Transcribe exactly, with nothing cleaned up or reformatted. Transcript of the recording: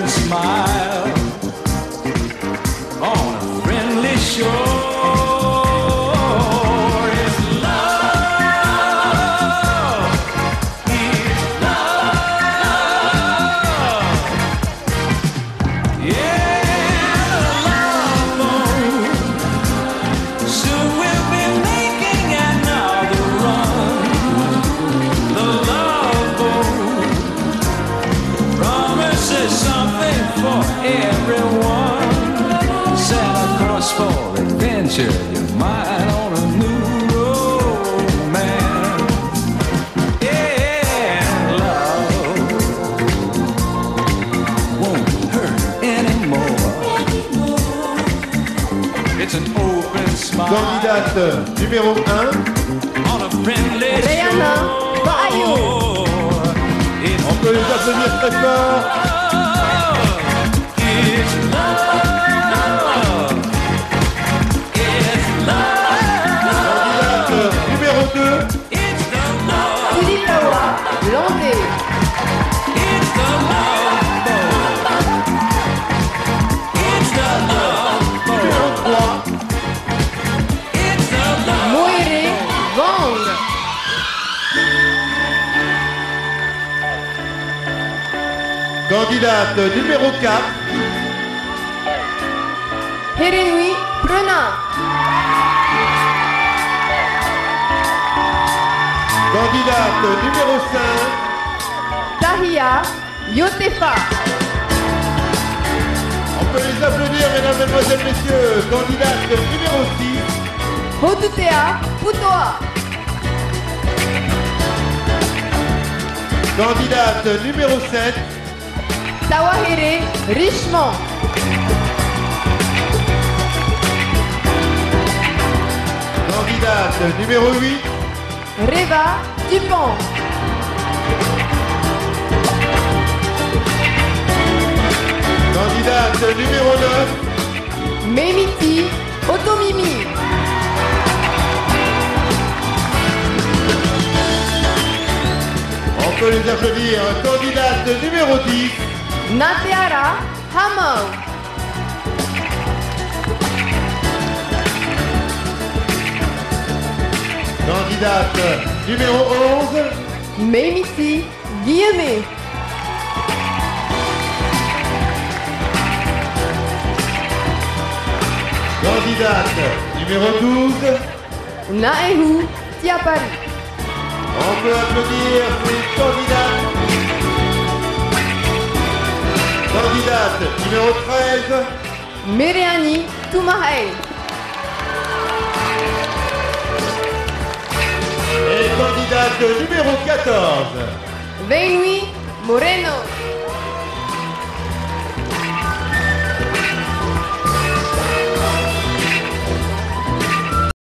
Smile on a friendly shore. It's love. It's love. Yeah, the love boat. Soon we'll be making another run. The love boat promises something for everyone. Set a course for adventure, your mind on a new romance. Yeah, love won't hurt anymore. It's an open smile. Candidate numéro un. On a friendly Rihanna, shore. Va'aio. It's On peut les applaudir très fort. Love. It's love. It's love. Candidate numéro deux. It's the love. Filipaua Lande. It's the love boat. It's the love boat. Numéro trois. It's the love boat. Moere Wong. Candidate numéro quatre. Herenui Pruna. Candidate numéro cinq. Tahia Iotefa. On peut les applaudir, mesdames, mesdemoiselles, messieurs. Candidate numéro six. Hotutea Putoa. Candidate numéro sept. Tawahere Richemond. Candidate numéro huit. Reva Dupont. Candidate numéro neuf. Memiti Otomimi. On peut les applaudir. Candidate numéro dix. Nateara Hamau. Candidate numéro onze. Memiti Guillaume. Candidate numéro douze. Naehu Tiapari. On peut applaudir ces candidats. Candidate numéro treize. Mereani Tumahae. Et candidate numéro quatorze. Veinui Moreno.